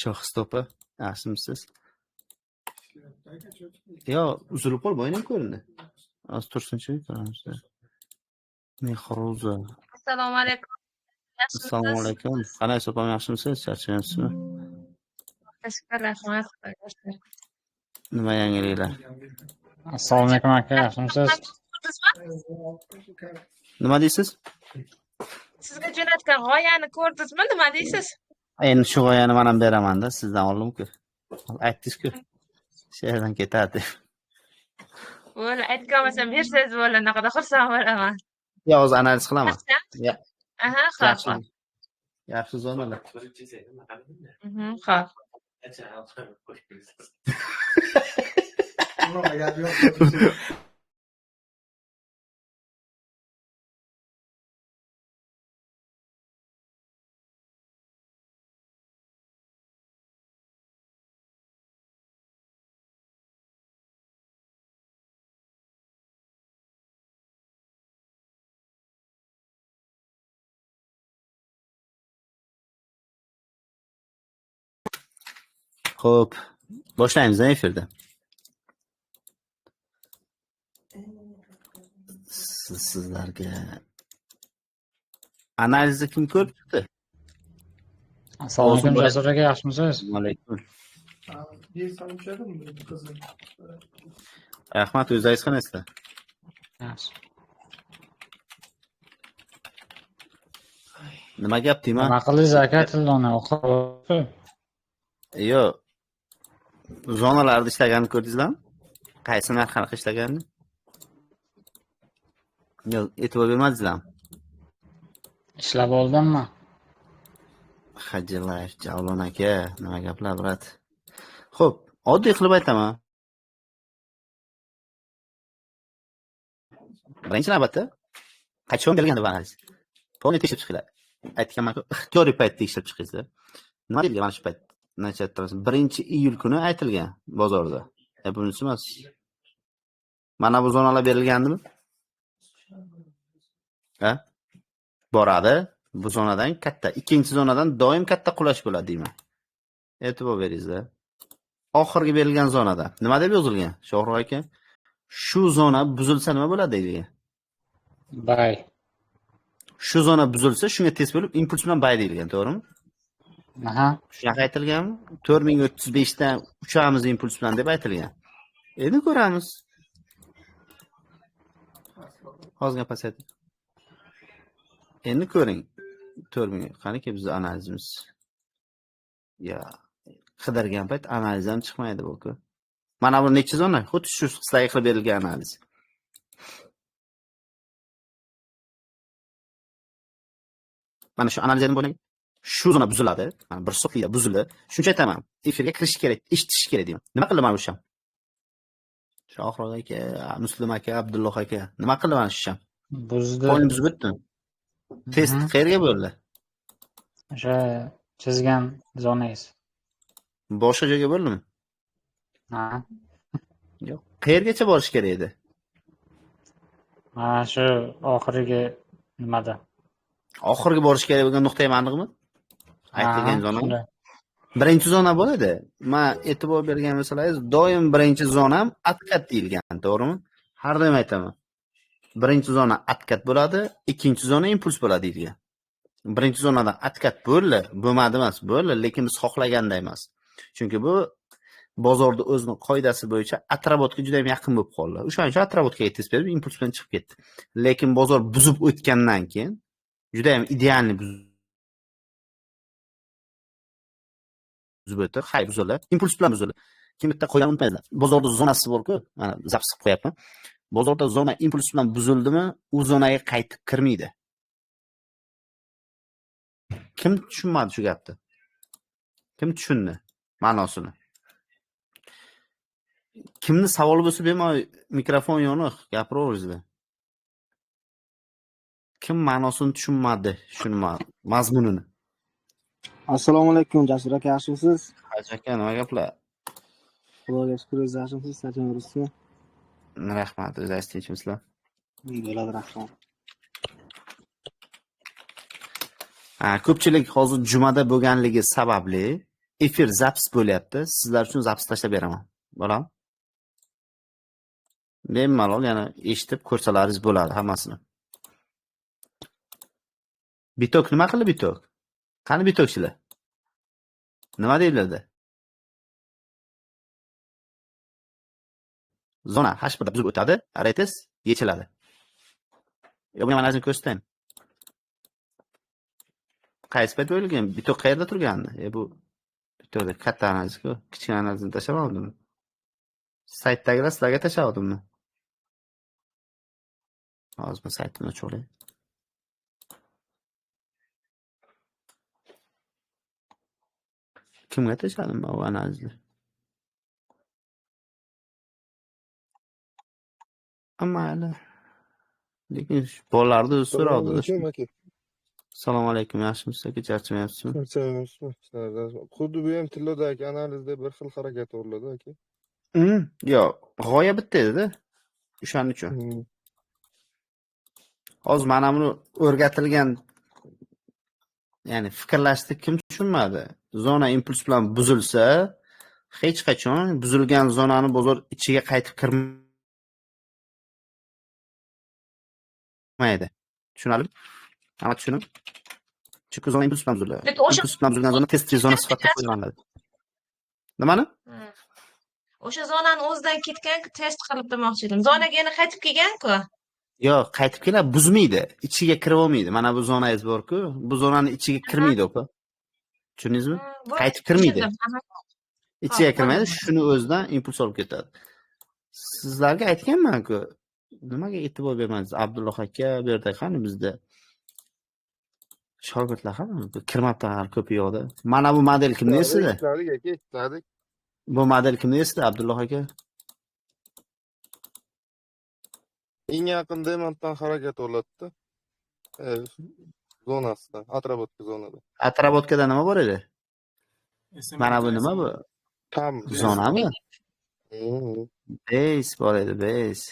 Shohista opa, yaxshimisiz? Yo, uzilib qolib, boyna ko'rindi. Hozir tursinchi, ko'ramiz. Mehruza. Assalomu alaykum. Assalomu alaykum. Qalaysiz opam, yaxshimisiz? Charchamayapsizmi? Tashakkur, rahmat. Xudoga shukr. Nima yangiliklar? Assalomu alaykum aka, yaxshimisiz? Nima deysiz? Sizga jo'natgan g'oyani ko'rdingizmi? Nima deysiz? Endi shu g'oyani men ham beraman-da, sizdan oldimku. Aytdingiz-ku. Shu yerdan ketadi. Bo'ldi, aytgan bo'lsam bersangiz bo'ladi, naqadar xursand bo'laman. Yo, hozir analiz qilaman. Aha, xo'p. Yaxshi zonalar. Xo'p. Xo'p, boshlaymiz efirda. Sizlarga analizni kim ko'rib chiqdi? Assalomu alaykum Jasur aka, yaxshimisiz? Alaykum. Rahmat, o'zingiz qanaysizlar? Yaxshi. Nima gap deyman? Nima qildingiz aka, tildoni o'qib? Yo'q. Zonalarda ishlaganini ko'rdingizlarmi? Qaysi narx qanaqa ishlaganini? Yo'q, e'tibor bermadingizlarmi? Ishlab oldimmi? Hajilayev Javlon aka, nima gaplar, brat? Xo'p, oddiy qilib aytaman. Birinchi navbatda qachon berilgan deb analiz. To'g'ri tekshirib chiqinglar. Aytganman-ku, ixtiyoriy paytda tekshirib chiqingizlar. Nima deyilgan mana shu payt? Necha 1-iyul kuni aytilgan bozorda. Bunisi emas. Mana bu zonalar berilgandimi? Ha? Boradi. Bu zonadan katta, ikkinchi zonadan doim katta qulash bo'ladi deyman. E'tibor beringizlar. Oxirgi berilgan zonada nima deb yozilgan? Shohruh aka, shu zona buzilsa nima bo'ladi deyilgan? Bay. Shu zona buzilsa, shunga test bo'lib impuls bilan bay deyilgan, to'g'rimi? Aha. Shunaqa aytilganmi? 4035 dan uchamiz impuls bilan deb aytilgan. Endi ko'ramiz. Hozirgina pasaytirdim. Endi ko'ring. 4000 qaniki bizning analizimiz. Ya, qidirgan payt analiz ham chiqmaydi bu-ku. Mana bu necha zona? Xuddi shu sizlarga qilib berilgan analiz. Mana shu analizdan bo'lgan. Shu zona buziladi. Mana bir soatlikda buzildi. Shuncha aytaman. Efirga kirish kerak, eshitish kerak deyman. Nima qildi mana o'sha? Shohruh aka, Muslim aka, Abdulloh aka, nima qildi mana shu? Buzdi. Qo'lni buzib o'tdi. Test qayerga bo'ldi? O'sha chizgan zonangiz. Boshqa joyga bo'ldimi? Ha. Yo'q. Qayergacha borish kerak edi? Mana shu oxirgi nimada? Oxirgi borish kerak bo'lgan nuqta ham aniqmi? Aytilgan zona. Birinchi zona bo'ladi. Men e'tibor bergan masalangiz, doim birinchi zonam atkat deyilgan, to'g'rimi? Har doim aytaman. Birinchi zona atkat bo'ladi, ikkinchi zona impuls bo'ladi deyilgan. Birinchi zonadan atkat bo'ldi, bo'lmadi emas, bo'ldi, lekin biz xohlaganday emas. Chunki bu bozorda o'zining qoidasi bo'yicha atrabotga juda ham yaqin bo'lib qoldi. O'shaning uchun atrabotga test berib impuls bilan chiqib ketdi. Lekin bozor buzib o'tgandan keyin juda ham idealni buzib o'tdi. Hay buzildi, impuls bilan buzildi. Kim bitta qo'ygan unutmanglar. Bozorda zonasi bor-ku, mana zapis qilib qo'yapman. Bozorda zona impuls bilan buzildimi, u zonaga qaytib kirmaydi. Kim tushunmadi shu gapni? Kim tushundi ma'nosini? Kimni savoli bo'lsa bemalol mikrofon yoniq, gapiraveringizlar. Kim ma'nosini tushunmadi, shuni mazmunini? Assalomu alaykum Jasur aka, yaxshimisiz? Haji aka, nima gaplar? Xudoga shukr, o'zingiz yaxshimisiz? Charchamayapsizmi? Rahmat, o'zingiz tinchmisizlar? Bo'ladi, rahmat. Ko'pchilik hozir jumada bo'lganligi sababli Efir запись bo'lyapti. Sizlar uchun запись tashlab beraman. Bo'ladimi? Bemalol yana eshitib ko'rsalaringiz bo'ladi hammasini. Bitok nima qildi bitok? Qani bitokchilar? Nima deyiladi? Zona H1 da buzib o'tadi, retest yechiladi. Yo, buni analizini ko'rsataymi? Qaysi payt o'ylagan? Bitok qayerda turgandi? Bu bitokda katta analiz-ku, kichkina analizini tashlab oldimmi? Saytdagilar sizlarga tashlab oldimmi? Hozir men saytimni ochib olay. Kimga tashladim bu analizni? Mayli. Lekin bolalarni o'zi so'ravdi. Assalomu alaykum, yaxshimisiz aka, charchamayapsizmi? Charchamayapsizmi? Xuddi bu ham tillodagi analizda bir xil harakat o'rladi aka. Yo'q, g'oya bitta edi-da. O'shaning uchun. Hozir mana buni o'rgatilgan, ya'ni fikrlashni kim tushunmadi? Zona impuls bilan buzilsa, hech qachon buzilgan zonani bozor ichiga qaytib kirmaydi. Tushunarlimi? Hamma tushunib? Chunki zona impuls bilan buziladi. Impuls bilan buzilgan zona test zona sifatida foydalaniladi. Nimani? O'sha zonani o'zidan ketgan test qilib demoqchi edim. Zonaga yana qaytib kelgan-ku. Yo'q, qaytib keladi, buzmaydi. Ichiga kirib olmaydi. Mana bu zonangiz bor-ku, bu zonani ichiga kirmaydi opa. Tushundingizmi? Qaytib kirmaydi. Ichiga kirmaydi, shuni o'zidan impuls olib ketadi. Sizlarga aytganman-ku, nimaga e'tibor bermadingiz? Abdulloh aka bu yerda qani bizda shogirdlar ham kirmabdi hali ko'pi yo'qda. Mana bu model kimni esida? Bu model kimni esida Abdulloh aka? Eng yaqin demanddan harakat o'rlatdi. Zonasida, отработка zonada. Отработкада nima bor edi? Mana bu nima bu? Tam zonami? Base bor edi, base.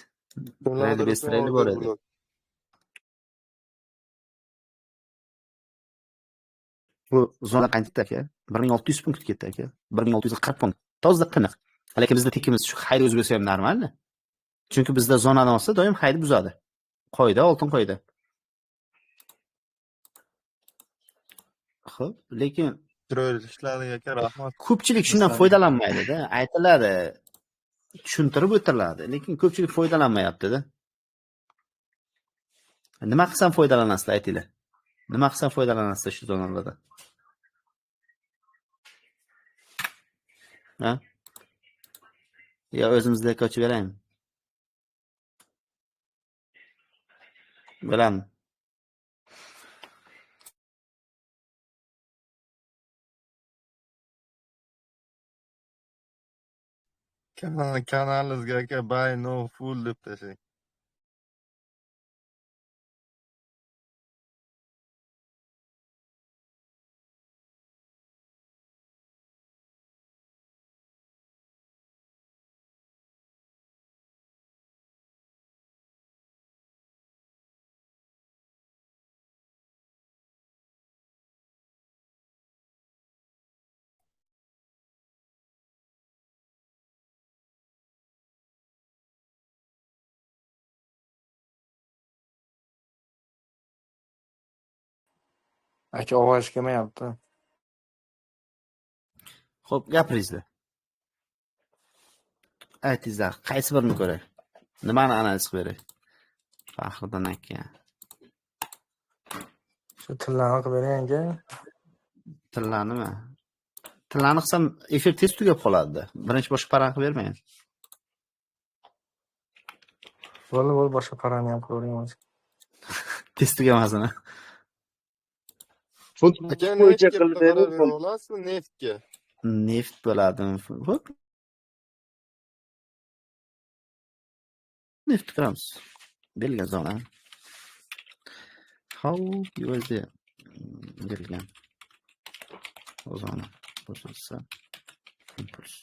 Base trade bor edi. Bu zona qancha ketdi aka? 1600 punkt ketdi aka. 1640 punkt. Toza tiniq. Lekin bizda tekimiz shu xayr o'zi bo'lsa ham normalmi? Chunki bizda zonadan olsa doim xayr buzadi. Qoida, oltin qoida. Xo'p, lekin chiroyli ishladik aka, rahmat. Ko'pchilik shundan foydalanmaydi-da. Aytiladi, tushuntirib o'tiladi, lekin ko'pchilik foydalanmayapti-da. Nima qilsam foydalanasizlar, aytinglar. Nima qilsam foydalanasizlar shu zonalarda? Ha? Yo o'zimizda ochib beraymi? Bo'ladimi? Kanalingizga aka buy no full deb tashlang. Aka ovoz kelmayapti. Xo'p, gapiringizlar. Aytingizlar, qaysi birini ko'ray? Nimani analiz qilib beray? Faxriddin aka. Shu tillarni qilib bering aka. Tillarnimi? Tillarni qilsam efir tez tugab qoladi. Birinchi boshqa parani qilib bermang. Bo'ldi, bo'ldi, boshqa parani ham qilib bering. Tez tugamasin. Aka neftga qarab olasizmi, neftga? Neft bo'ladimi? Xo'p. Neft ko'ramiz. Berilgan zona. How USD berilgan zona buzilsa impuls.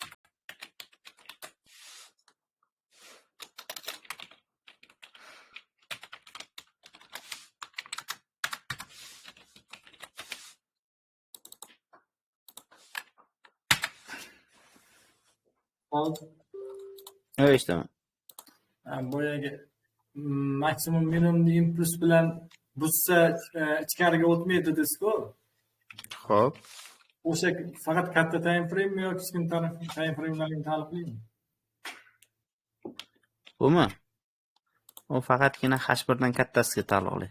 Hop. Yo'q, eshitaman. Boyagi maksimum minimum impuls bilan buzsa ichkariga o'tmaydi dedingiz-ku. Xo'p. O'sha faqat katta time frame yoki kichkina time framelarga taalluqlimi? Bumi? U faqatgina H1 dan kattasiga taalluqli.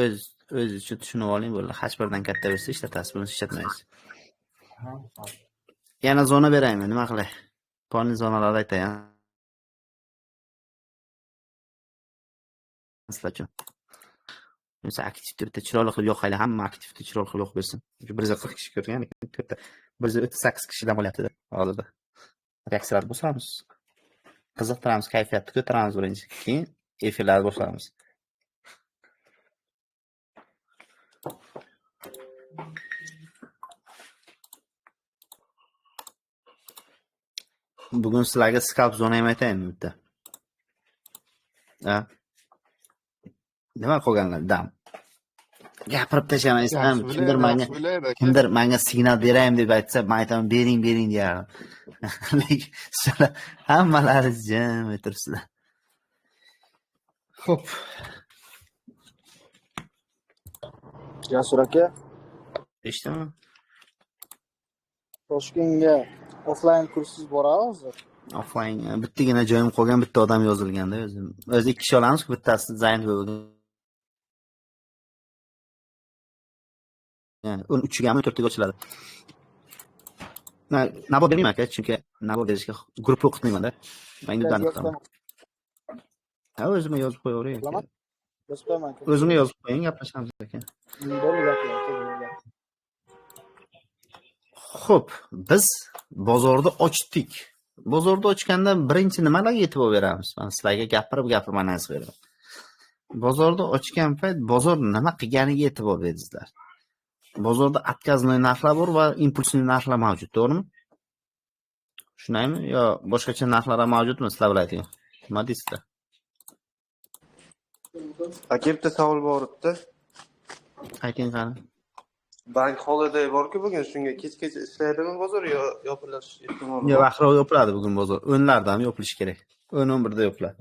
O'z uchun tushunib oling, bo'ldi. H1 dan katta bo'lsa ishlatasiz, bo'lmasa ishlatmaysiz. Yana zona beraymi? Nima qilay? Polni zonalarni aytay. Sizlar uchun. Mesela aktivni bitta chiroyli qilib yoqaylik, hamma aktivni chiroyli qilib yoqib bersin. 140 kishi ko'rgan ekan, to'rtta 138 kishidan bo'lyapti hozirda. Reaksiyalar bosamiz. Qiziqtiramiz, kayfiyatni ko'taramiz birinchi, keyin efirlarni boshlaymiz. Bugun sizlarga scalp zona ham aytaymi bitta? Ha? Nima qolganlar? Dam. Gapirib tashlamaysan, kimdir menga signal berayim deb aytsa, men aytaman bering, bering deyardim. Lekin sizlar hammalari jim o'tiribsizlar. Xo'p. Jasur aka, eshitaman. Toshkentga offline kursingiz borami hozir? Offline bittagina joyim qolgan, bitta odam yozilganda o'zim. O'zi ikki kishi olamiz, bittasi zayn bo'lgan. 13gami 4ga ochiladi. Men nabor bermayman aka, chunki nabor berishga guruh o'qitmayman-da. Men individual o'qitaman. Ha, o'zimga yozib qo'yavering. Yozib qo'yaman. O'zimga yozib qo'ying, gaplashamiz aka. Xo'p, biz bozorni ochdik. Bozorni ochganda birinchi nimalarga e'tibor beramiz? Men sizlarga gapirib analiz beraman. Bozorni ochgan payt bozor nima qilganiga e'tibor beringizlar. Bozorda отказный narxlar bor va impulsli narxlar mavjud, to'g'rimi? Shundaymi yo boshqacha narxlar ham mavjudmi sizlar biladigan? Nima deysizlar? Aka, bitta savol bor edi. Ayting qani. Bank holiday bor-ku bugun, shunga kechgacha ishlaydimi bozor yo yopilish ehtimoli? Yo'q, oxiri yopiladi bugun bozor. 10larda ham yopilishi kerak. 10-11da yopiladi.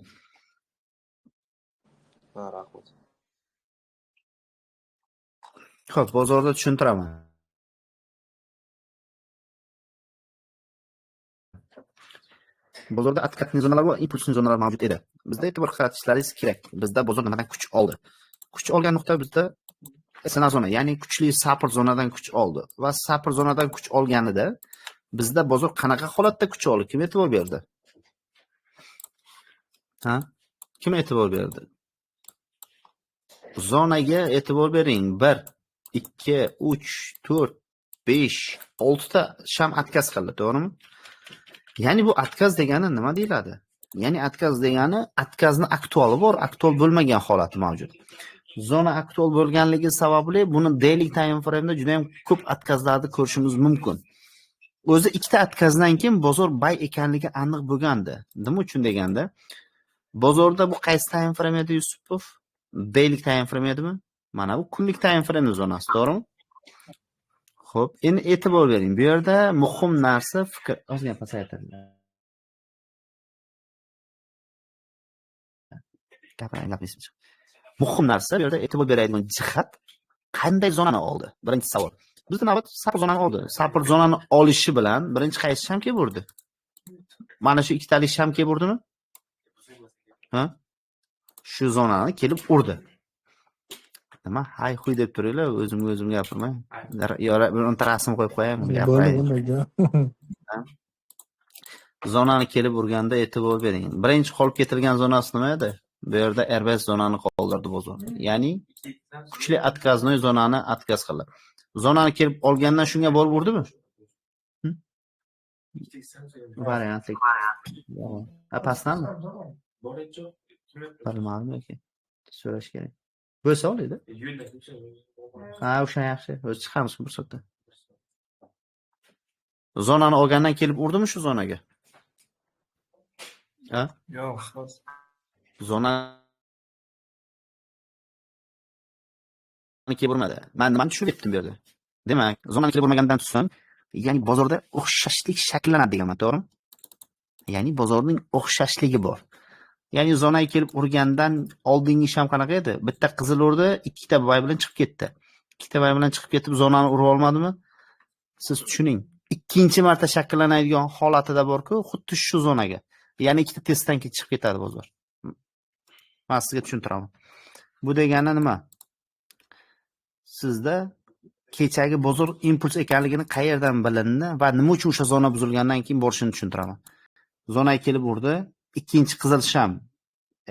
Ha, rahmat. Xo'p, bozorda tushuntiraman. Bozorda откатный zonalar va impulsli zonalar mavjud edi. Bizda e'tibor qaratishlaringiz kerak. Bizda bozor nimadan kuch oldi? Kuch olgan nuqta bizda SNR zona, ya'ni kuchli support zonadan kuch oldi va support zonadan kuch olganida bizda bozor qanaqa holatda kuch oldi? Kim e'tibor berdi? Ha? Kim e'tibor berdi? Zonaga e'tibor bering. 1 2 3 4 5 6 ta sham atkaz qildi, to'g'rimi? Ya'ni bu atkaz degani nima deyiladi? Ya'ni atkaz degani atkazni aktuali bor, aktual bo'lmagan holati mavjud. Zona aktual bo'lganligi sababli buni daily time frame'da juda ham ko'p atkazlarni ko'rishimiz mumkin. O'zi ikkita atkazdan keyin bozor buy ekanligi aniq bo'lgandi. Nima uchun deganda, bozorda bu qaysi time frame edi Yusupov? Daily time frame edimi? Mana bu kunlik time frame zonasi, to'g'rimi? Xo'p, endi e'tibor bering. Bu yerda muhim narsa fikr ozgina pasaytirdim. Gapirmayman. Muhim narsa bu yerda e'tibor beradigan jihat qanday zonani oldi? Birinchi savol. Bizda navbat support zonani oldi. Support zonani olishi bilan birinchi qaysi sham kelib urdi? Mana shu ikkitalik sham kelib urdimi? Ha? Shu zonani kelib urdi. Nima hay huy deb turinglar, o'zimga o'zim gapirmang. Yo, bironta rasm qo'yib qo'yaymi? Gapiray. Zonani kelib urganda e'tibor bering. Birinchi qolib ketilgan zonasi nima edi? Bu yerda RBS zonani qoldirdi bozor. Ya'ni kuchli отказной zonani отказ qildi. Zonani kelib olgandan shunga borib urdimi? Variantlik. Ha, pastdanmi? Bilmadim lekin. So'rash kerak. Bo'lsa oladi. Ha, o'sha yaxshi. O'zi chiqamiz bir soatda. Zonani olgandan kelib urdimi shu zonaga? Ha? Yo'q, zonani kelib urmadi. Men nimani tushunib yetdim bu yerda? Demak, zonani kelib urmagandan so'ng Ya'ni bozorda o'xshashlik shakllanadi deganman, to'g'rimi? Ya'ni bozorning o'xshashligi bor. Ya'ni zonaga kelib urgandan oldingi ish ham qanaqa edi? Bitta qizil urdi, ikkita buy bilan chiqib ketdi. Ikkita buy bilan chiqib ketib zonani urib olmadimi? Siz tushuning. Ikkinchi marta shakllanadigan holatida bor-ku, xuddi shu zonaga. Ya'ni ikkita testdan keyin chiqib ketadi bozor. Men sizga tushuntiraman. Bu degani nima? Sizda kechagi bozor impuls ekanligini qayerdan bilindi va nima uchun o'sha zona buzilgandan keyin borishini tushuntiraman. Zonaga kelib urdi, ikkinchi qizil sham,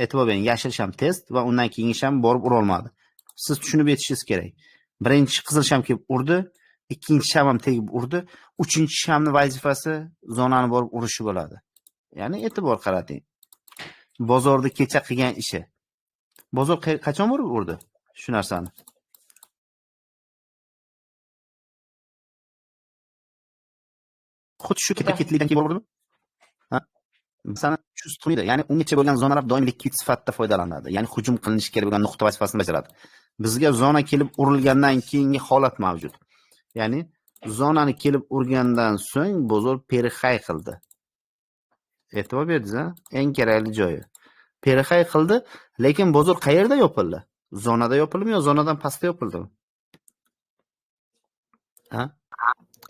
e'tibor bering, yashil sham test va undan keyingi sham borib ura olmadi. Siz tushunib yetishingiz kerak. Birinchi qizil sham kelib urdi, ikkinchi sham ham tegib urdi, uchinchi shamning vazifasi zonani borib urishi bo'ladi. Ya'ni e'tibor qarating. Bozorda kecha qilgan ishi. Bozor qachon borib urdi shu narsani? Xuddi shu ketlikdan keyin borib urdimi? Ha? Masalan, chustmaydi. Ya'ni ungacha bo'lgan zonalar doim likvid sifatida foydalanadi. Ya'ni hujum qilinishi kerak bo'lgan nuqta vazifasini bajaradi. Bizga zona kelib urilgandan keyingi holat mavjud. Ya'ni zonani kelib urgandan so'ng bozor perixay qildi. E'tibor berdingiz-a? Eng kerakli joyi. Perixay qildi, lekin bozor qayerda yopildi? Zonada yopildimi yo zonadan pastda yopildimi? Ha?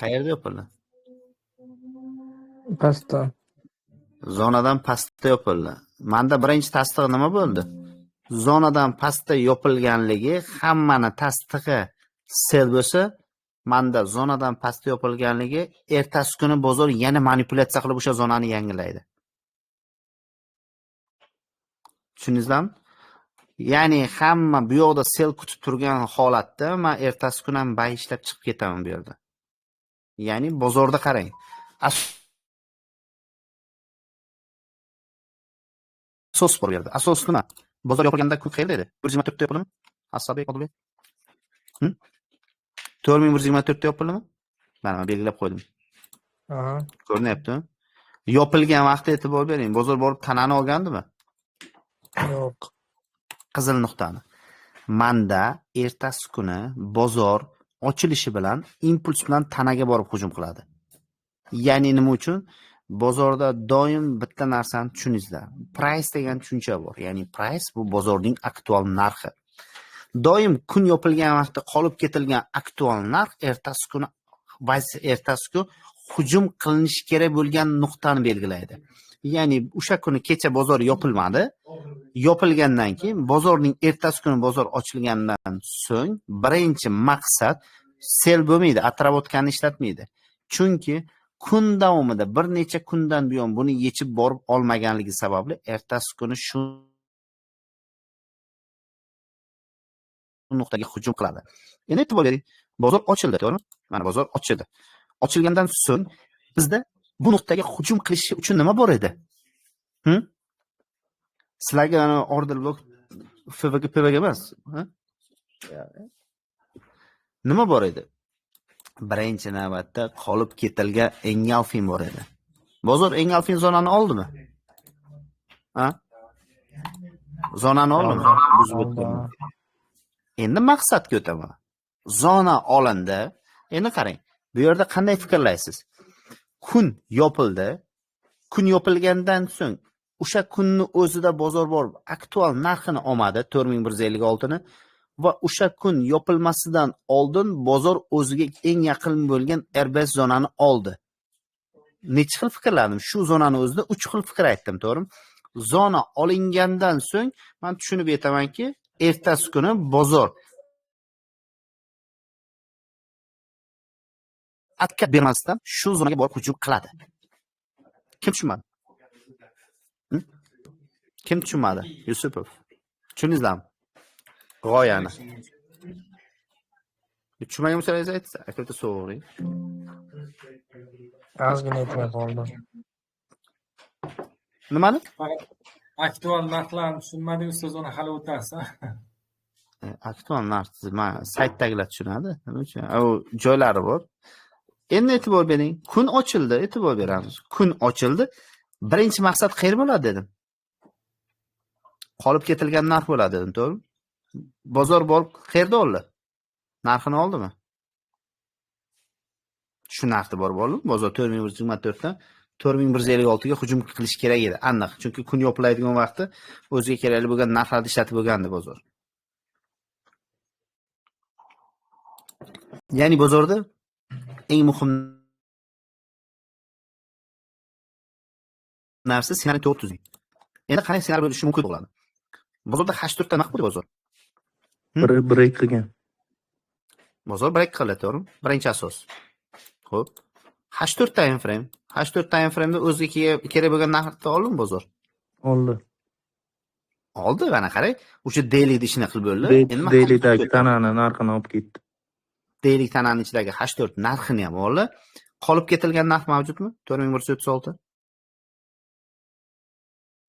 Qayerda yopildi? Pastda. Zonadan pastda yopildi. Menda birinchi tasdig'i nima bo'ldi? Zonadan pastda yopilganligi hammani tasdig'i sell bo'lsa, menda zonadan pastda yopilganligi ertasi kuni bozor yana manipulyatsiya qilib o'sha zonani yangilaydi. Tushundingizmi? Ya'ni hamma bu yoqda sell kutib turgan holatda men ertasi kuni ham buy ishlab chiqib ketaman bu yerda. Ya'ni bozorda qarang. Asos bor bu yerda. Asos nima? Bozor yopilganda kun qayerda edi? 124 ta yopildimi? Asabiy Odilbek. 4124 ta yopildimi? Mana men belgilab qo'ydim. Aha. Ko'rinyaptimi? Yopilgan vaqtda e'tibor bering. Bozor borib tanani olgandimi? Yo'q. Qizil nuqtani. Manda ertasi kuni bozor ochilishi bilan impuls bilan tanaga borib hujum qiladi. Ya'ni nima uchun? Bozorda doim bitta narsani tushuningizlar. Price degan tushuncha bor. Ya'ni price bu bozorning aktual narxi. Doim kun yopilgan vaqtda qolib ketilgan aktual narx ertasi kuni hujum qilinishi kerak bo'lgan nuqtani belgilaydi. Ya'ni o'sha kuni kecha bozor yopilmadi. Yopilgandan keyin bozorning ertasi kuni bozor ochilgandan so'ng birinchi maqsad sell bo'lmaydi, atravotkani ishlatmaydi. Chunki kun davomida bir necha kundan buyon buni yechib borib olmaganligi sababli ertasi kuni shu nuqtaga hujum qiladi. Endi e'tibor bering, bozor ochildi, to'g'rimi? Mana bozor ochildi. Ochilgandan so'ng bizda bu nuqtaga hujum qilish uchun nima bor edi? Sizlarga ana order blok FVG PVG emas, ha? Nima bor edi? Birinchi navbatda qolib ketilgan engulfing bor edi. Bozor engulfing zonani oldimi? Ha? Zonani oldimi? Buzib o'tgan. Endi maqsadga o'taman. Zona olindi. Endi qarang, bu yerda qanday fikrlaysiz? Kun yopildi. Kun yopilgandan so'ng o'sha kunni o'zida bozor borib aktual narxini olmadi, 4156 ni va o'sha kun yopilmasidan oldin bozor o'ziga eng yaqin bo'lgan RBS zonani oldi. Necha xil fikrladim? Shu zonani o'zida 3 xil fikr aytdim, to'g'rimi? Zona olingandan so'ng men tushunib yetamanki, ertasi kuni bozor atkat bermasdan shu zonaga borib hujum qiladi. Kim tushunmadi? Kim tushunmadi? Yusupov. Tushundingizmi? G'oyani. Tushunmagan bo'lsangiz aytsa, aka so'ring. Ozgina aytmay qoldim. Nimani? Aktual narxlarni tushunmadik, ustoz, uni hali o'tasiz. Aktual narx, men saytdagilar tushunadi. Nima uchun? U joylari bor. Endi e'tibor bering. Kun ochildi, e'tibor beramiz. Kun ochildi. Birinchi maqsad qayer bo'ladi dedim. Qolib ketilgan narx bo'ladi dedim, to'g'rimi? Bozor borib qayerda oldi? Narxini oldimi? Shu narxda borib oldim. Bozor 4124 dan 4156 ga hujum qilish kerak edi, aniq. Chunki kun yopiladigan vaqtda o'ziga kerakli bo'lgan narxlarni ishlatib bo'lgandi bozor. Ya'ni bozorda eng muhim narsa ssenariy to'g'ri tuzing. Endi qanday ssenariy bo'lishi mumkin bo'ladi? Bozorda H4 ta nima bo'ldi bozor? Break qilgan. Bozor break qildi, to'g'rimi? Birinchi asos. Xo'p. H4 time frame. H4 time frame'da o'ziga kerak bo'lgan narxni oldimi bozor? Oldi. Oldi, mana qarang, o'sha dailyda ishini qilib bo'ldi. Endi dailydagi tanani narxini olib ketdi. Daily tanani ichidagi H4 narxini ham oldi. Qolib ketilgan narx mavjudmi? 4136.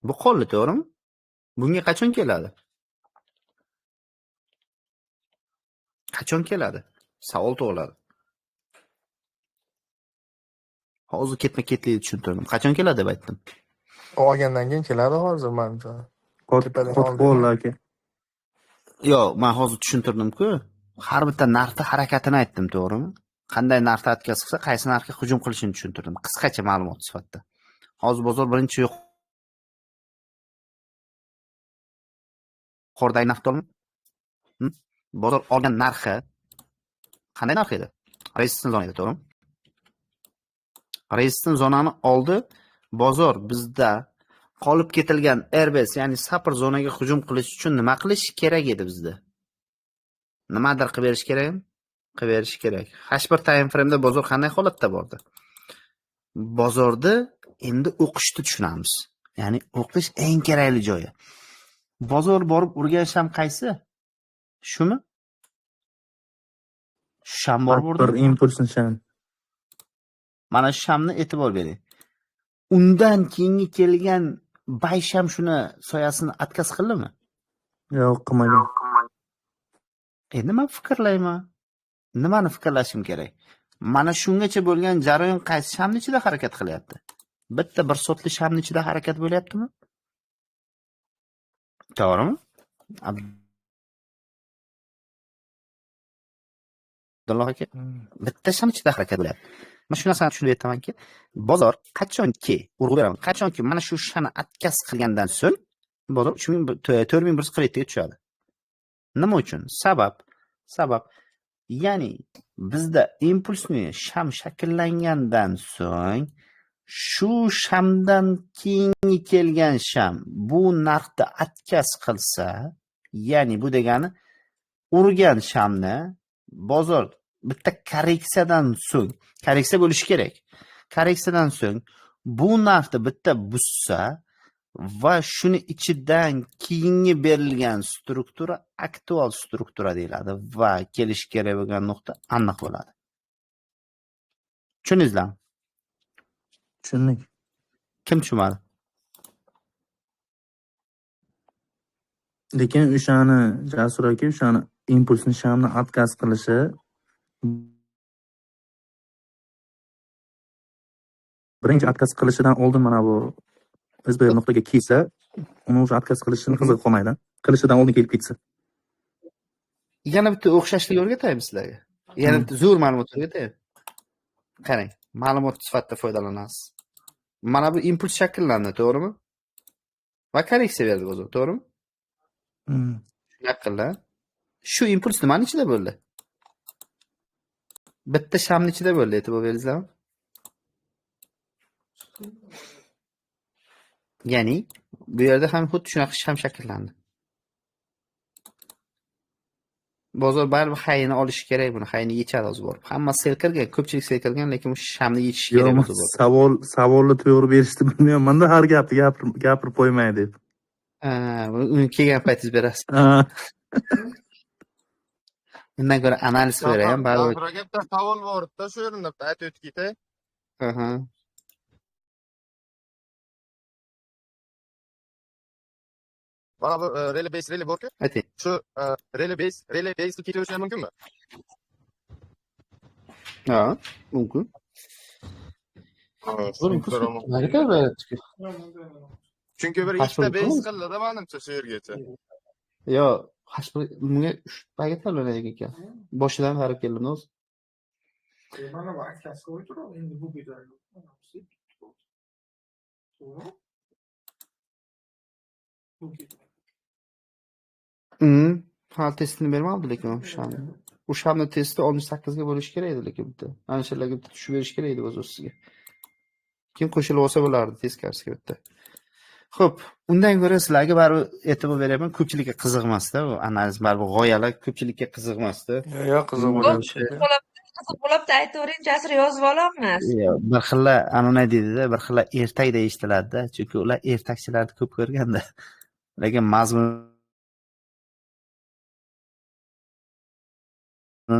Bu qoldi, to'g'rimi? Bunga qachon keladi? Qachon keladi? Savol tug'iladi. Hozir ketma-ketlikni tushuntirdim. Qachon keladi deb aytdim. Olgandan keyin keladi hozir menimcha. Qotib qoldi aka. Yo'q, men hozir tushuntirdim-ku. Har bitta narxda harakatini aytdim, to'g'rimi? Qanday narxda отказ qilsa, qaysi narxga hujum qilishini tushuntirdim. Qisqacha ma'lumot sifatida. Hozir bozor birinchi yuqoridagi narxni olmi? Bozor olgan narxi qanday narx edi? Resistance zona edi, to'g'rimi? Resistance zonani oldi. Bozor bizda qolib ketilgan RBS, ya'ni sapr zonaga hujum qilish uchun nima qilish kerak edi bizda? Nimadir qilib berish kerakmi? Qilib berish kerak. H1 time frame'da bozor qanday holatda bordi? Bozorda endi o'qishni tushunamiz. Ya'ni o'qish eng kerakli joyi. Bozor borib urgan sham qaysi? Shumi? Shu sham borib urdi. Bir impulsni sham. Mana shu shamni e'tibor bering. Undan keyingi kelgan bay sham shuni soyasini отказ qildimi? Yo'q, qilmagan. Endi men fikrlayman. Nimani fikrlashim kerak? Mana shungacha bo'lgan jarayon qaysi shamning ichida harakat qilyapti? Bitta bir sotli shamning ichida harakat bo'lyaptimi? To'g'rimi? Abdulloh aka, bitta sham ichida harakat bo'lyapti. Men shu narsani tushunib yetamanki, bozor qachonki, urg'u beraman, qachonki mana shu shani отказ qilgandan so'ng bozor 4147 ga tushadi. Nima uchun? Sabab, ya'ni bizda impulsni sham shakllangandan so'ng shu shamdan keyingi kelgan sham bu narxda отказ qilsa, ya'ni bu degani urgan shamni bozor bitta korreksiyadan so'ng, korreksiya bo'lishi kerak. Korreksiyadan so'ng bu narxni bitta buzsa va shuni ichidan keyingi berilgan struktura aktual struktura deyiladi va kelishi kerak bo'lgan nuqta aniq bo'ladi. Tushundingizmi? Tushundik. Kim tushunmadi? Lekin o'shani Jasur aka, o'shani impulsni shamni отказ qilishi birinchi отказ qilishidan oldin mana bu SBL nuqtaga kelsa, uni o'sha отказ qilishini qizig'i qolmaydi. Qilishidan oldin kelib ketsa. Yana bitta o'xshashlik o'rgataymi sizlarga? Yana bitta zo'r ma'lumot o'rgatay. Qarang, ma'lumot sifatida foydalanasiz. Mana bu impuls shakllandi, to'g'rimi? Va korreksiya berdi bozor, to'g'rimi? Shunaqa qildi. Shu impuls nimaning ichida bo'ldi? Bitta shamning ichida bo'ldi, e'tibor berdingizmi? Ya'ni bu yerda ham xuddi shunaqa sham shakllandi. Bozor baribir hayini olishi kerak, buni hayini yechadi hozir borib. Hamma sel kirgan, ko'pchilik sel kirgan, lekin o'sha shamni yechish kerak Yo'q, hozir borib. Savolni to'g'ri berishni bilmayapman-da, har gapni gapirib qo'ymay deb. Ha, uni kelgan paytingiz berasiz. Undan ko'ra analiz qilib beray, baribir. Jasur aka, bitta savol bor edi-da, shu yerda bitta aytib o'tib ketay. Mana bu rally base rally borku. Ayting. Shu rally base rally base qilib ketaverish ham mumkinmi? Ha, mumkin. Chunki bir ikkita base qildi-da menimcha shu yergacha. Yo'q, bunga 3 paket tanlanadigan ekan. Boshidan qarab keldim o'zi. Mana bu отказ qo'yib turib, endi bu ketadi. To'g'ri? Bu ketadi. Hali testini bermadi lekin o'shani. O'shani testi 68 ga bo'lishi kerak edi lekin bitta. Ana shularga bitta tushib berish kerak edi o'zi sizga. Keyin qo'shilib olsa bo'lardi teskarisiga bitta. Xo'p, undan ko'ra sizlarga baribir e'tibor beryapman, ko'pchilikka qiziq emasda bu analiz, baribir g'oyalar ko'pchilikka qiziq emasda. Yo'q, qiziq bo'ladi. Qiziq bo'libdi, aytavering, Jasur yozib olamiz. Yo'q, bir xilla ana deydida, bir xilla ertakda eshitiladida, chunki ular ertakchilarni ko'p ko'rganda. Lekin mazmunini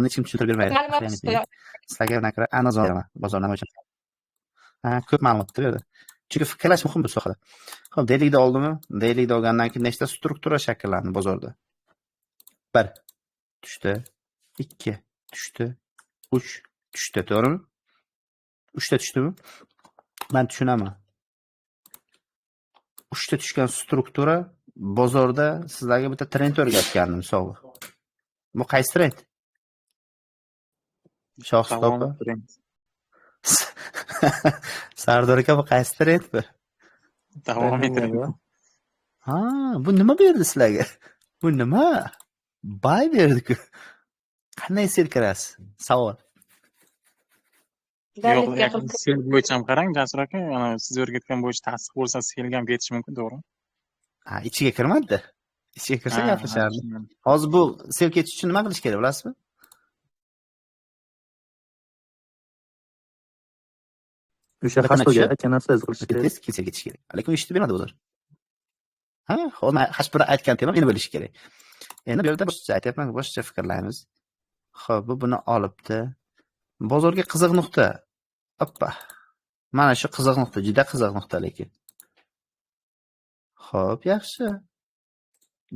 hech kim tushuntirib bermaydi. Sizlarga bunaqa analiz beraman, bozor nima uchun. Ha, ko'p ma'lumot bu yerda. Chunki fikrlash muhim bu sohada. Xo'p, dailyda oldimi? Dailyda olgandan keyin nechta struktura shakllandi bozorda? 1 tushdi, 2 tushdi, 3 tushdi, to'g'rimi? 3 ta tushdimi? Men tushunaman. 3 ta tushgan struktura bozorda sizlarga bitta trend o'rgatgandim hisobi. Bu qaysi trend? Shohstopa. Sardor aka, bu qaysi trend bu? Davom ettiring. Ha, bu nima berdi sizlarga? Bu nima? Bay berdi-ku. Qanday sel kirasiz? Savol. Yo'q, sel bo'yicha ham qarang, Jasur aka, ana siz o'rgatgan bo'yicha tasdiq bo'lsa selga ham ketish mumkin, to'g'rimi? Ha, ichiga kirmadi-da. Ichiga kirsa gaplashardi. Hozir bu sel ketish uchun nima qilish kerak, bilasizmi? O'sha xastoga aytgan narsangizni qilish kerak. Tez kelsa ketish kerak. Lekin eshitib bermadi bozor. Ha, hozir men hech bir aytgan temam endi bo'lishi kerak. Endi bu yerda boshqacha aytyapman, boshqacha fikrlaymiz. Xo'p, bu buni olibdi. Bozorga qiziq nuqta. Oppa. Mana shu qiziq nuqta, juda qiziq nuqta lekin. Xo'p, yaxshi.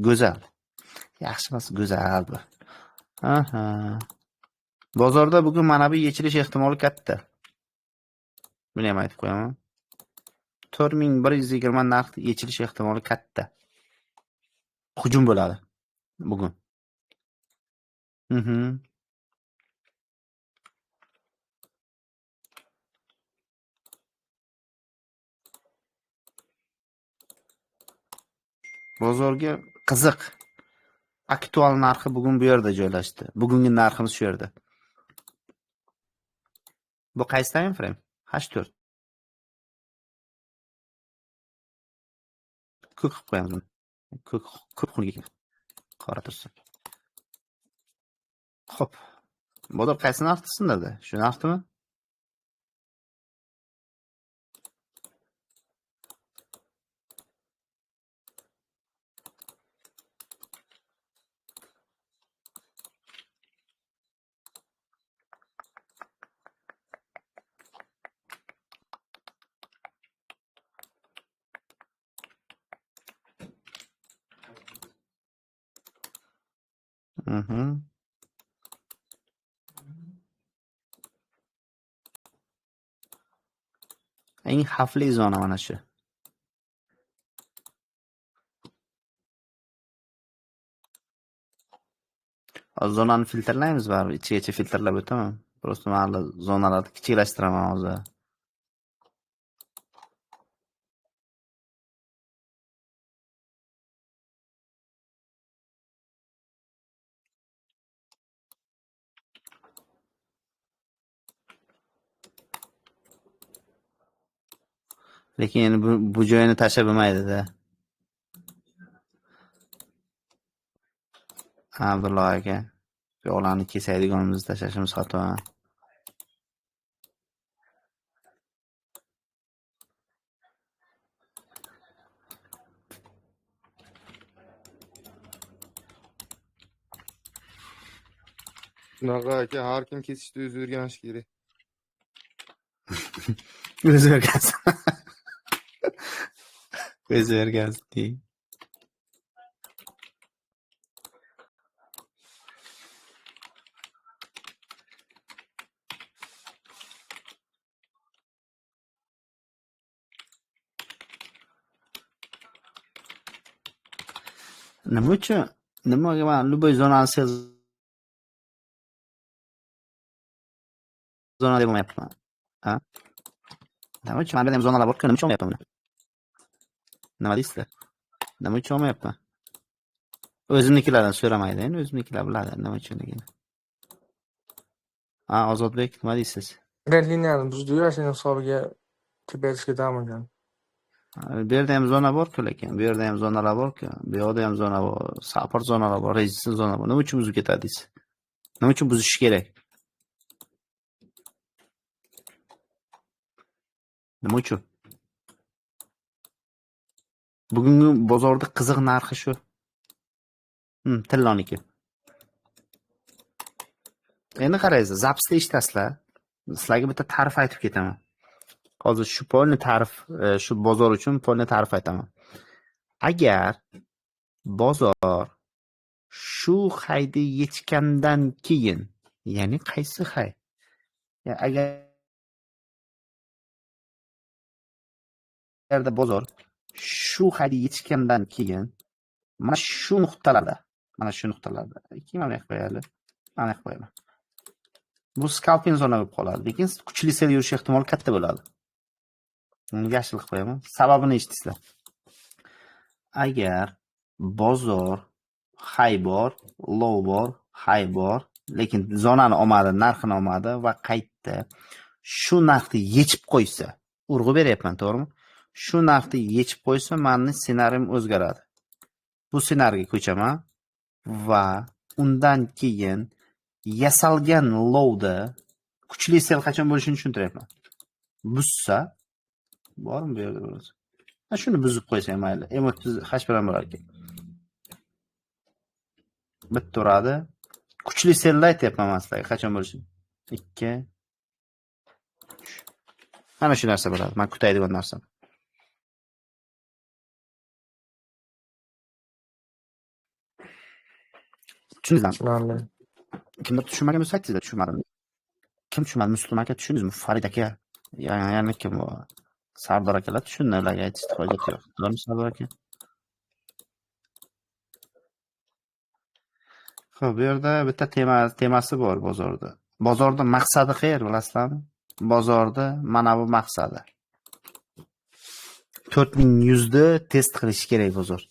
Go'zal. Yaxshi emas, go'zal bu. Aha. Bozorda bugun mana bu yechilish ehtimoli katta. Buni ham aytib qo'yaman. 4120 narx yechilish ehtimoli katta. Hujum bo'ladi bugun. Bozorga qiziq aktual narxi bugun bu yerda joylashdi. Bugungi narximiz shu yerda. Bu qaysi time frame? H4. Ko'k qilib qo'yamiz buni. Ko'k ko'p xunuk ekan. Qora tursin. Xo'p. Bozor qaysi narxni sindirdi? Shu narxnimi? Eng xavfli zona mana shu. Hozir zonani filtrlaymiz baribir, ichigacha filtrlab o'taman. Просто mana zonalarni kichiklashtiraman hozir. Lekin endi bu joyini tashlab bo'lmaydi-da. Abdulloh aka, piyolarni kesaydiganimizni tashlashimiz xato. Shunaqa aka, har kim kesishni o'zi o'rganishi kerak. O'zi o'rgansin. O'zi o'rgansin deng. Nima uchun? Nimaga man любой zonani sezib Zona deb olmayapman. Ha? Nima uchun? Mana bu yerda ham zonalar bor-ku, nima uchun olmayapman buni? Nima deysizlar? Nima uchun olmayapman? O'zimnikilardan so'ramaydi, endi o'zimnikilar biladi nima uchunligini. Ha, Ozodbek, nima deysiz? Trend liniyani buzdi-yu, shuni hisobiga tepasiga ketarmikan? Bu yerda ham zona bor-ku, lekin bu yerda ham zonalar bor-ku, bu yoqda ham zona bor, support zonalar bor, resistance zona bor. Nima uchun buzib ketadi deysiz? Nima uchun buzish kerak? Nima uchun? Bugungi bozorda qiziq narxi shu. Tilloniki. Endi qaraysiz, zapsda eshitasizlar. Sizlarga bitta ta'rif aytib ketaman. Hozir shu polni ta'rif, shu bozor uchun polni ta'rif aytaman. Agar bozor shu hayni yechgandan keyin, ya'ni qaysi hay? Agarda bozor shu hayni yechgandan keyin mana shu nuqtalarda, keyin mana qo'yaylik, mana qo'yaman. Bu scalping zona bo'lib qoladi, lekin kuchli sel yurish ehtimoli katta bo'ladi. Uni yashil qilib qo'yaman. Sababini eshitsizlar. Agar bozor high bor, low bor, high bor, lekin zonani olmadi, narxini olmadi va qaytdi. Shu narxni yechib qo'ysa, urg'u beryapman, to'g'rimi? Shu narxni yechib qo'ysa, meni ssenariyim o'zgaradi. Bu ssenariyga ko'chaman va undan keyin yasalgan lowda kuchli sel qachon bo'lishini tushuntiryapman. Buzsa, bormi bu yerda bo'lsa? Ha, shuni buzib qo'ysa ham mayli. M30 H1 ham bo'lar ekan. Bitta uradi. Kuchli selni aytyapman men sizlarga qachon bo'lishini. 2 3. Mana shu narsa bo'ladi. Men kutaydigan narsam. Tushundingizmi? Kimdir tushunmagan bo'lsa aytingizlar, tushunmadim. Kim tushunmadi? Muslim aka tushundingizmi? Farid aka, yana kim bu? Sardor akalar tushundi, ularga aytishni hojati yo'q. To'g'rimi Sardor aka? Xo'p, bu yerda bitta temasi bor bozorda. Bozorda maqsadi qayer, bilasizlarmi? Bozorda mana bu maqsadi. 4100 ni test qilish kerak bozor.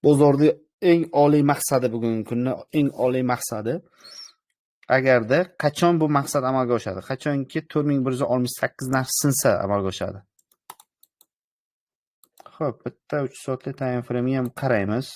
Bozorda eng oliy maqsadi bugungi kunni eng oliy maqsadi agarda qachon bu maqsad amalga oshadi? Qachonki 4168 narx sinsa amalga oshadi. Xo'p, bitta 3 soatlik time frame'ga ham qaraymiz.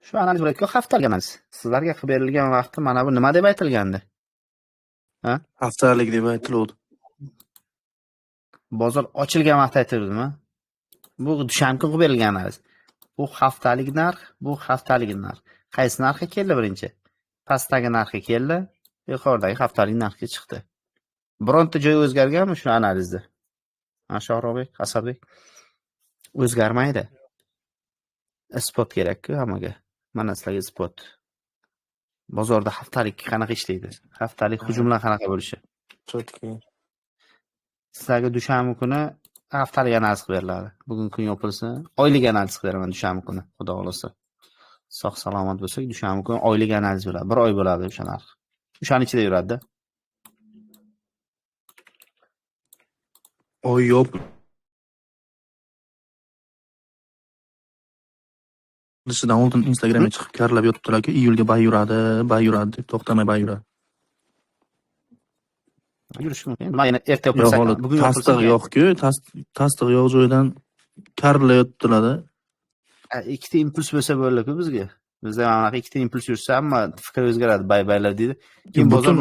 Shu analiz bo'layotgan haftalik analiz. Sizlarga qilib berilgan vaqtda mana bu nima deb aytilgandi? Ha? Haftalik deb aytiluvdi. Bozor ochilgan vaqtda aytildimi? Bu dushanba kuni qilib berilgan analiz. Bu haftalik narx, bu haftalik narx. Qaysi narxga keldi birinchi? Pastdagi narxga keldi, yuqoridagi haftalik narxga chiqdi. Bironta joyi o'zgarganmi shu analizda? Ha, Shohrobek, Asadbek o'zgarmaydi. Isbot kerak-ku hammaga. Mana sizlarga isbot. Bozorda haftalik qanaqa ishlaydi? Haftalik hujumlar qanaqa bo'lishi? Sizlarga dushanba kuni haftalik analiz qilib beriladi. Bugun kun yopilsa, oylik analiz qilib beraman dushanba kuni, Xudo xolasa. Sog' salomat bo'lsak, dushanba kuni oylik analiz bo'ladi. Bir oy bo'ladi o'sha narx. O'shaning ichida yuradi-da. Oy yo'q. Lishidan oldin Instagramga chiqib karlab yotibdilar-ku, iyulga bay yuradi, bay yuradi deb to'xtamay bay yuradi. Yurishi mumkin. Nima yana erta yopilsa, bugun tasdiq yo'q-ku, tasdiq yo'q joydan karlab yotibdilar-da. Ikkita impuls bo'lsa bo'ldi-ku bizga. Bizda mana bunaqa ikkita impuls yursa, hamma fikr o'zgaradi, bay baylar deydi. Keyin bozor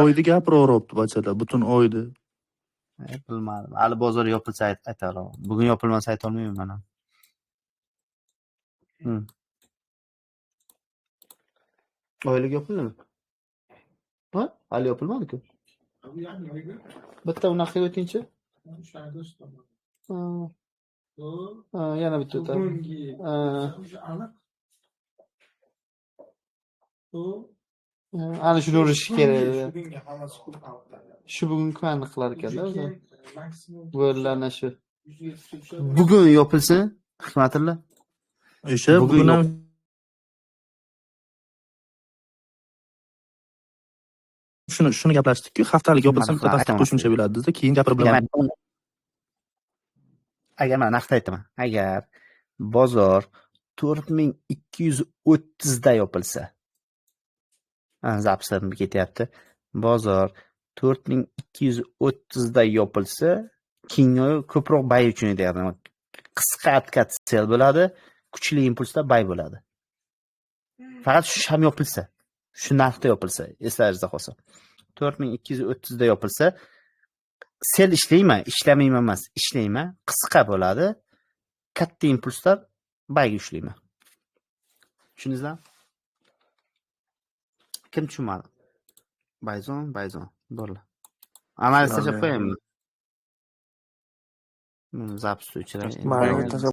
oyni gapiraveribdi bachalar, butun oyni. Bilmadim. Hali bozor yopilsa ayta olaman. Bugun yopilmasa ayta olmayman mana. Oylik yopildimi? Ha? Hali yopilmadi-ku. Bitta unaqa o'tingchi. Bu Ha, yana bitta o'tadi. Bugungi Ha, уже aniq. Bu ana shuni urish kerak edi. Shu bugungi hammasi ko'p aniqlangan. Shu bugungi aniq qilar ekanda o'zi. Keyin maksimum Bo'ladi shu. 170 tushadi. Bugun yopilsa, Hikmatilla. O'sha Bugun bugun ham shuni gaplashdik-ku, haftalik yopilsa bitta tasdiq qo'shimcha bo'ladi dedi, keyin gapirib bilaman. Agar mana narxni aytaman. Agar bozor 4230 da yopilsa, запись im ketyapti. Bozor 4230 da yopilsa, keyingi oy ko'proq buy uchun edi. Qisqa откат sell bo'ladi, kuchli impulsda buy bo'ladi. Faqat shu ham yopilsa, shu narxda yopilsa, eslaringizda qolsin. 4230 da yopilsa, sell ishlayman, ishlamayman emas, ishlayman, qisqa bo'ladi. Katta impulslar buyga ushlayman. Tushundingizmi? Kim tushunmadi? Buy zone, buy zone. Bo'ldi. Analiz tashlab qo'yaymi? Запись o'chiray. Mayli, tashlab.